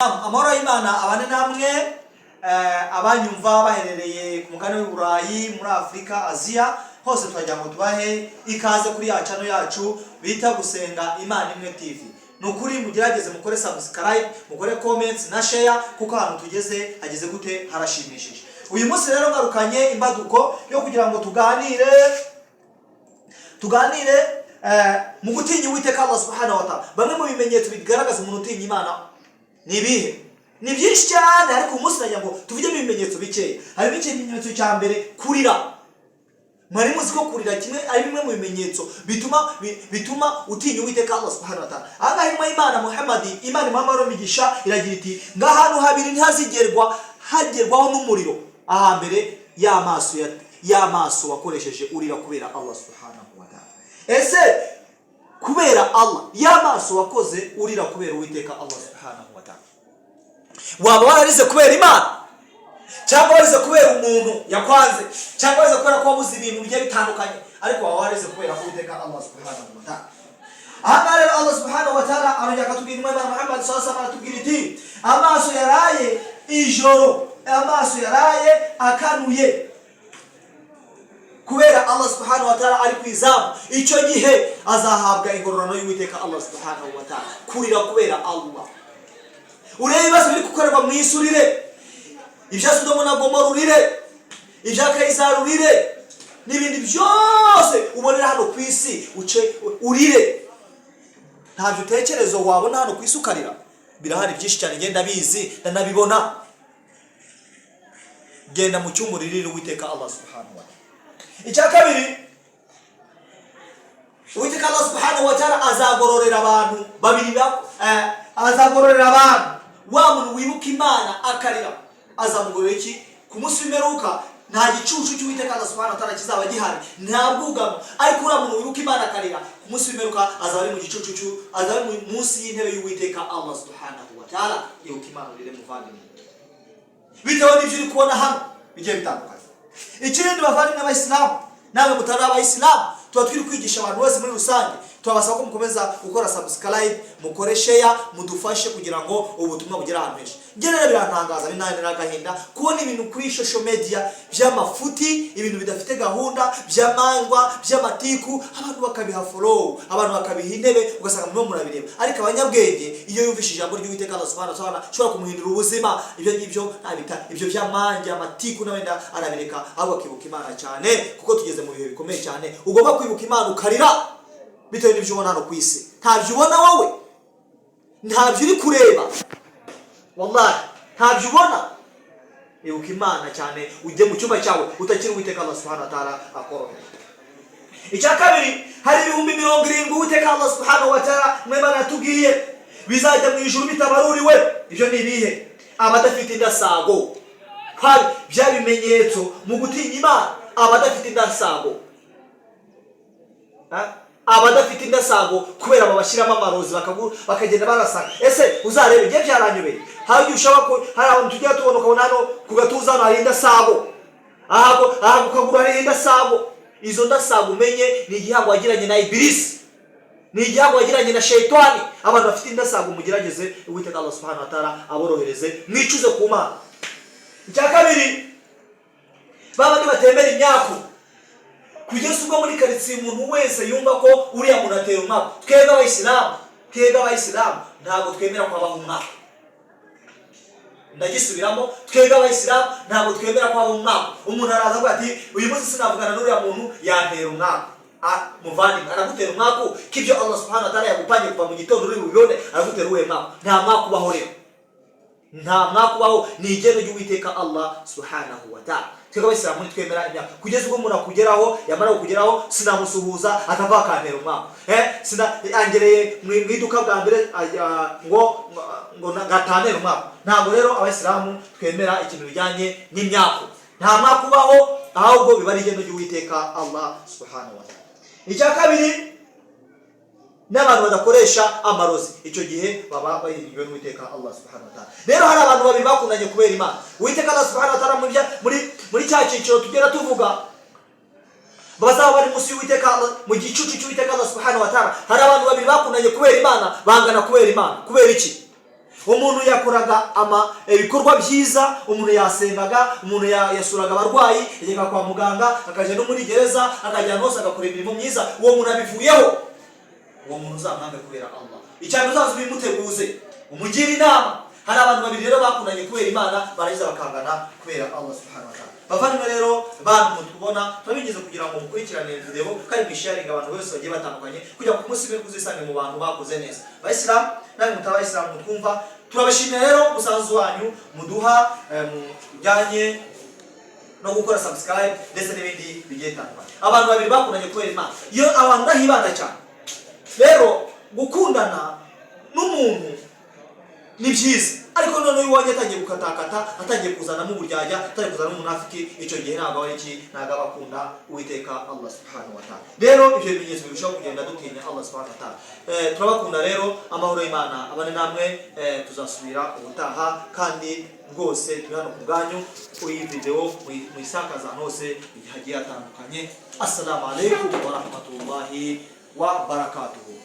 Amahoro y'Imana abane namwe, abanyumva baherereye ku mugabane w'i Burayi, muri Afurika, Aziya hose, turagira ngo tubahe ikaze kuri ya channel yacu bita Gusenga Imana Imwe TV. Ni ukuri mugerageze mukore subscribe, mukore comments na share, kuko ahantu tugeze hageze gute harashimishije. Uyu munsi rero ngarukanye imbaduko yo kugira ngo tuganire mu gutinya Uwiteka Allah subhanahu wa ta'ala. Bamwe mu bimenyetso bigaragaza umuntu utinya Imana ni ibihe? Ni byinshi cyane, ariko uyu munsi nagira ngo tuvugemo ibimenyetso bikeya. Harimo ikimenyetso cya mbere, kurira. Mwari muzi ko kurira kimwe ari bimwe mu bimenyetso bituma utinya Uwiteka Allah subhanahu wa ta'ala? Aha ngaha intumwa y'Imana Muhammadi, Imana imuha amahoro n'imigisha, iragira iti: "Ngahantu habiri ntihazigerwa hagerwaho n'umuriro. Ahambere, y'amaso wakoresheje urira kubera Allah subhanahu wa ta'ala." Ese kubera Allah, y'amaso wakoze urira kubera Uwiteka Allah subhanahu wa ta'ala, waba wararize kubera Imana, cyangwa warize kubera umuntu yakwanze, cyangwa warize kubera ko wabuze ibintu bigiye bitandukanye? Ariko waba warize kubera ko Uwiteka Allah subhanahu wa ta'ala. Aha ngaha rero Allah subhanahu wa ta'ala arongera akatubwira, intumwa y'Imana Muhammad sallallahu alaihi wasallam aratubwira iti: "Amaso yaraye ijoro, amaso yaraye akanuye kubera Allah subhanahu wa ta'ala ari ku izamu, icyo gihe azahabwa ingororano y'Uwiteka Allah subhanahu wa ta'ala." Kurira kubera Allah. Urebe ibibazo biri gukorerwa mu isi, urire. Ibya Sodomu na Gomora, urire. Ibya Kayisari, urire. N'ibindi byose ubonera hano ku isi, uce urire. Ntabyo utekerezo wabona hano ku isi ukarira? Birahari byinshi cyane, ngenda bizi, ndanabibona. Genda mu cyumba uririre Uwiteka Allah subhanahu wa ta'ala. Icya kabiri, Uwiteka Allah subhanahu wa ta'ala azagororera abantu babiri, azagororera abantu. Wa muntu wibuka Imana akarira, azamugororera iki? Ku munsi w'imperuka nta gicucu cy'Uwiteka Allah subhanahu wa ta'ala kizaba gihari, nta bwugamo. Ariko uriya muntu wibuka Imana akarira, ku munsi w'imperuka azaba ari mu gicucu azaba ari munsi y'intebe y'Uwiteka Allah subhanahu wa ta'ala. Ibuka Imana urire, muvandimwe, bitewe n'ibyo uri kubona hano bigiye bitandukanye. Ikindi, bavandimwe b'Abayisilamu, namwe mutari Abayisilamu, tuba turi kwigisha abantu bose muri rusange. Turabasaba ko mukomeza gukora subscribe, mukore share, mudufashe kugira ngo ubutumwa bugere ahantu henshi. Njye rero birantangaza, binanira agahinda kubona ibintu kuri social media by'amafuti, ibintu bidafite gahunda, by'amangwa, by'amatiku, abantu bakabiha follow, abantu bakabiha intebe, ugasanga murimo murabireba. Ariko abanyabwenge, iyo yumvise ijambo ry'Uwiteka Allah subhanahu wa ta'ala ashobora kumuhindura ubuzima, ibyo ngibyo ntabita, ibyo by'amange, amatiku n'abenda arabireka, ahubwo akibuka Imana cyane, kuko tugeze mu bihe bikomeye cyane. Ugomba kwibuka Imana ukarira bitewe n'ibyo ubona hano ku isi. Ntabyo ubona wowe? Ntabyo uri kureba? Wallahi ntabyo ubona. Ibuka Imana cyane, ujye mu cyumba cyawe utakiri Uwiteka Allah subhanahu wa ta'ala akorohera. Icya kabiri, hari 70,000 Uwiteka Allah subhanahu wa ta'ala mwemana yatubwiye bizajya mu ijuru bitabaruriwe. Ibyo ni ibihe? Abadafite indasago. Hari bya bimenyetso mu gutinya Imana, abadafite indasago. Ha? Abadafite indasago kubera babashyiramo amarozi, bakagenda barasaka. Ese uzarebe, igihe byaranyobeye, hari igihe ushobora hari abantu tujya tubona, ukabona hano ku gatuza hano hari indasago, aha ku kaguru hari indasago. Izo ndasago umenye ni igihango wagiranye na Ibilisi, ni igihango wagiranye na Sheitani. Abantu bafite indasago, mugerageze Uwiteka Allah subhanahu wa ta'ala aborohereze, mwicuze ku Mana. Icya kabiri, babandi batemera imyaku, kugeza ubwo muri karitsiye umuntu wese yumva ko uriya muntu atera umwaku. Twebwe Abayisilamu ntabwo twemera ko habaho umwaku. Ndagisubiramo: twebwe Abayisilamu ntabwo twemera ko habaho umwaku. Umuntu araza avuga ati: "Uyu munsi sinavugana n'uriya muntu, yantera umwaku." Ah, muvandimwe, aragutera umwaku k'ibyo Allah subhanahu wa ta'ala yagupangiye kuva mu gitondo uri bubibone? Aragutera uwuhe mwaku? Nta mwaku ubaho rero, nta mwaku ubaho, ni igeno ry'Uwiteka Allah subhanahu wa ta'ala. Twebwe Abayisilamu ntitwemera imyaka, kugeza ubwo umuntu akugeraho, yamara kukugeraho, sinamusuhuza atava akantera umwaku. Sina angereye mu iduka bwa mbere ngo gatantera umwaku. Ntabwo rero Abayisilamu twemera ikintu bijyanye n'imyaku. Nta mwaku ubaho, ahubwo biba ari igeno ry'Uwiteka Allah subhanahu wa ta'ala. Icya kabiri, n'abantu badakoresha amarozi, icyo gihe baba bahirijwe n'Uwiteka Allah subhanahu wa ta'ala. Rero hari abantu babiri bakundanye kubera Imana. Uwiteka Allah subhanahu wa ta'ala muri cya cyiciro tugera tuvuga bazaba bari munsi y'Uwiteka Allah, mu gicucu cy'Uwiteka Allah subhanahu wa ta'ala, hari abantu babiri bakundanye kubera Imana, bangana kubera Imana. Kubera iki? Umuntu yakoraga ibikorwa byiza, umuntu yasengaga, umuntu yasuraga abarwayi, yajyaga kwa muganga, akajya no muri gereza, akajya ahantu hose agakora imirimo myiza. Uwo muntu abivuyeho. Uwo muntu uzamwange kubera Allah. Icya mbere, uzaza ubimuteguze, umugire inama. Hari abantu babiri rero bakundanye kubera Imana, barangiza bakangana kubera Allah subhanahu wa ta'ala. Bavandimwe rero, bantu mutubona, turabinginze kugira ngo mukurikirane video kandi mwisharinga abantu bose bagiye batandukanye, kugira ngo ku munsi w'ejo uzisange mu bantu bakoze neza. Bayisilamu namwe mutaba abayisilamu mutwumva, turabashimira rero umusanzu wanyu muduha mu bijyanye no gukora subscribe ndetse n'ibindi bigiye bitandukanye. Abantu babiri bakundanye kubera Imana, iyo abantu ndahibanda cyane. Rero gukundana n'umuntu ni byiza, ariko noneho iyo ubonye atangiye gukatakata, atangiye kuzanamo uburyarya, atangiye kuzanamo umunafiki, icyo gihe ntabwo aba ari iki, ntabwo aba akunda Uwiteka Allah subhanahu wa ta'ala. Rero ibyo bimenyetso birushaho kugenda dutinya Allah subhanahu wa ta'ala. Turabakunda rero, amahoro y'Imana abane namwe. Tuzasubira ubutaha, kandi rwose turi hano ku bwanyu. Iyi video muyisakaza ahantu hose hagiye hatandukanye. Assalamu alaikum wa rahmatullahi wa barakatuhu.